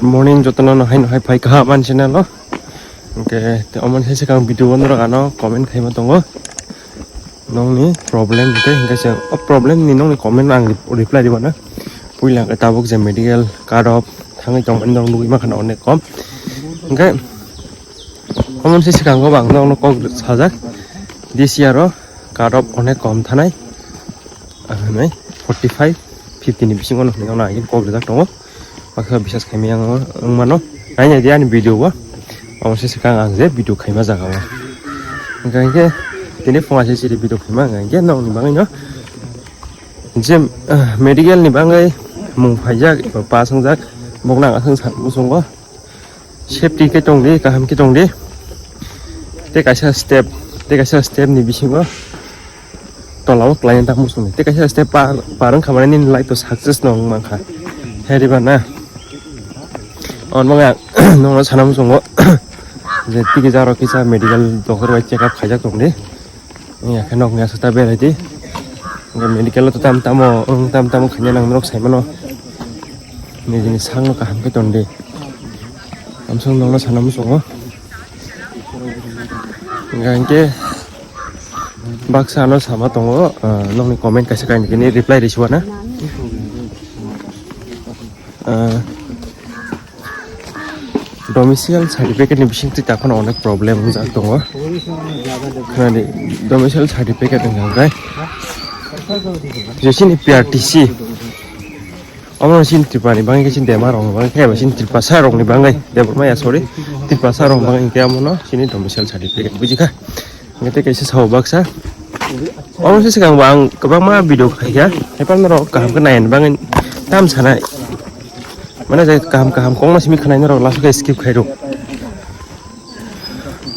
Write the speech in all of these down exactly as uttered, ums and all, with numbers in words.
Morning, jotono no hai no hai phai kaham ani channel o. Hwnkhe te omo ni sai swkang video o norok ano comment khaima tongo. Nongni problem hwnkhe, hwnkhe se o problem ni nongni comment ang re-, reply rwmano. Puila hwnkhe tabuk je medical card of thangwi tongmani norok nugwi mankha na onek kom. Hwnkhe omo ni sai swkango bo ang nokno kok sajak. This year o card of onek kom thanai. Ang hinwi forty five, fifty ni bisingo no hinwi ang kok rijak tongo. Baksa bisas khaimani ang wngmano. Nainai di ani video o. Omo se swkang ang je video khaima jaga o. Hwnkha hwnkhe tini phunga se siri video khaima hwnkha hwnkhe nokni bagwi no. Je, ah, medical ni bagwi mung phaijak, pass wngjak, bokno ang aswk sa muchungo. Safety khe tongdi, kaham khe tongdi. Tei kaisa step, tei kaisa step ni bisingo tola o kwlai ta muchungdi. Tei kaisa step par, par wngkha mane nini life o success no wng mankha. Heriba na. Omo ang nokno sana muchungo. Je tiki jaro kisa medical doctor bai check up khaijak tongdi. Wngya khe nokni aswk ta berai di. Hwnkhe medical o to tam tamo, wng tam tamo khaina nang norok sai mano. Nijini sakno kaham khe ton di. Amsong nokno sana muchungo. Hwnkhe baksa ano sama tongo, ah, nokni comment kaisa kainwi khe reply risiwana. Ah, domicile certificate ni bisingtwi takhano onek problem wngjak tongo. Khwnadi, domicile certificate wngkha hwnkhe je chini P R T C, omo chini Tripura ni bagwi khe chini Dema rok ni bagwi khe eba chini Tripura sa rok ni bagwi, Debbarma ya, sorry, Tripura sa rok ni bagwi hwnkhe omo no chini domicile certificate, bujikha? Hwnkhe tei kaisa sao baksa. Omo se swkang bo ang kwbangma video khaikha. Haiphano norok kaham khe nai bagwi tam sanai. Mane je kaham kaham kongma simi khanai norok last khe skip khairok.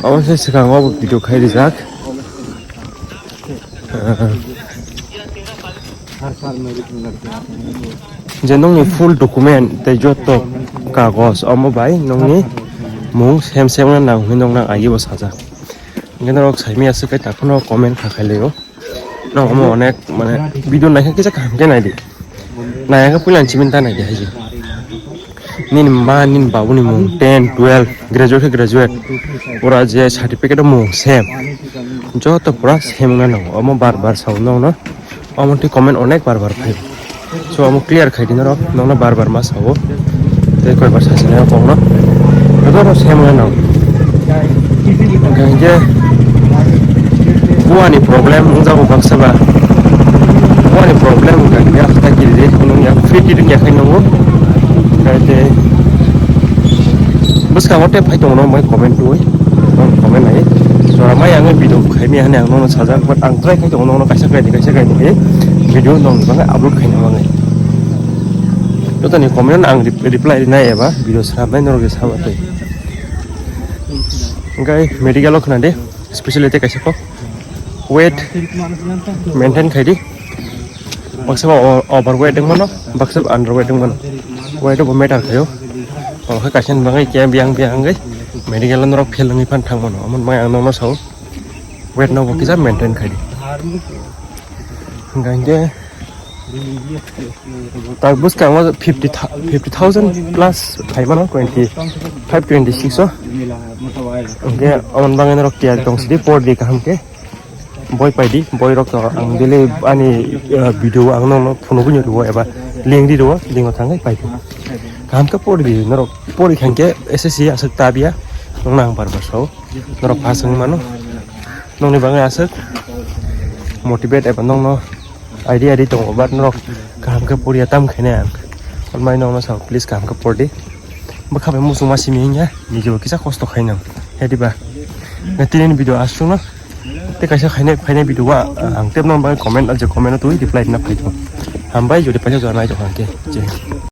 Omo se swkang o video khai rijak. Je nokni full document tei joto kagoj omo bai nokni mung sem sem wngna nang hinwi nokna agi bo sajak. Hwnkhe norok saimaya swk khe takhwno comment kha khailai o. Norok omo onek mane video naikha kisa kaham khe naidi. Naiyakhe puila ni simi ta naidi haidi. Nini ma nini babuni mung ten, twelve, graduate khe graduate. Pura je certificate o mung same. Joto pura same wngna nango. Omo bar bar sao nokno. Omo twi comment onek bar bar phai. So, omo clear khai di norok, nokno bar bar ma sao. Tei koi bar sachinaio kokno. Jotono same wngna nango. Hwnkhe hwnkhe buani problem wngjago baksa ba. Buani problem wngkha khe hathai kiri di, nung ya free kiri ya khai nungo. Hwnkhe tei bwskango tei phai tongo nokno comment twi. Nokno comment nai. Jora mai ang video khai maya hinwi ang nokno sajak, but ang try khai tongo nokno kaisa kainwi, kaisa kainwi khe video nokni bagwi upload khaina bagwi. Jotoni comment ang rep-, reply rinai eba video swnamnai norok je sama twi. Hwnkhe medical o khna di, specially tei kaisa kok weight maintain khai di. Baksa ba o-, overweight wng mano, baksa ba underweight wng mano. Weight bo matter khaio. Omo khe kaisa ni bagwi khe biyang biyang wngwi medical o norok fail wngwi phan thang mano. Omo bagwi ang nokno sao weight no bo kisa maintain khai di. Hwnkhe hwnkhe tak bwskango fifty tha-, fifty thousand plus khai mano twenty five, twenty six o. Hwnkhe omo bagwi norok tiyar tong sidi por di kaham khe. Boi pai di, boi rok to ang daily ani, eh, video ang nokno phunugwi rwo eba link di rwo, link o thangwi pai di. Kaham khe pori di, norok pori khankhe S S C aswk ta biya, nokno ang bar bar sao, norok pass wng mano, nokni bagwi aswk motivate eba nokno idea di tongo, but norok kaham khe poriya tam khainai ang, hwnbai nokno sao, please kaham khe por di. Bwkha bai muchungma simi wngya, nijebo kisa kosto khainang. Hediba. Tini ni video aswkno. Tei kaisa khainai, phainai video o, ah, ang tei nokni bagwi comment, ah, je comment o twi reply rwna phai tong. Hambai, jodi paisa jora nai tong kha hwnkhe. Jai Hind.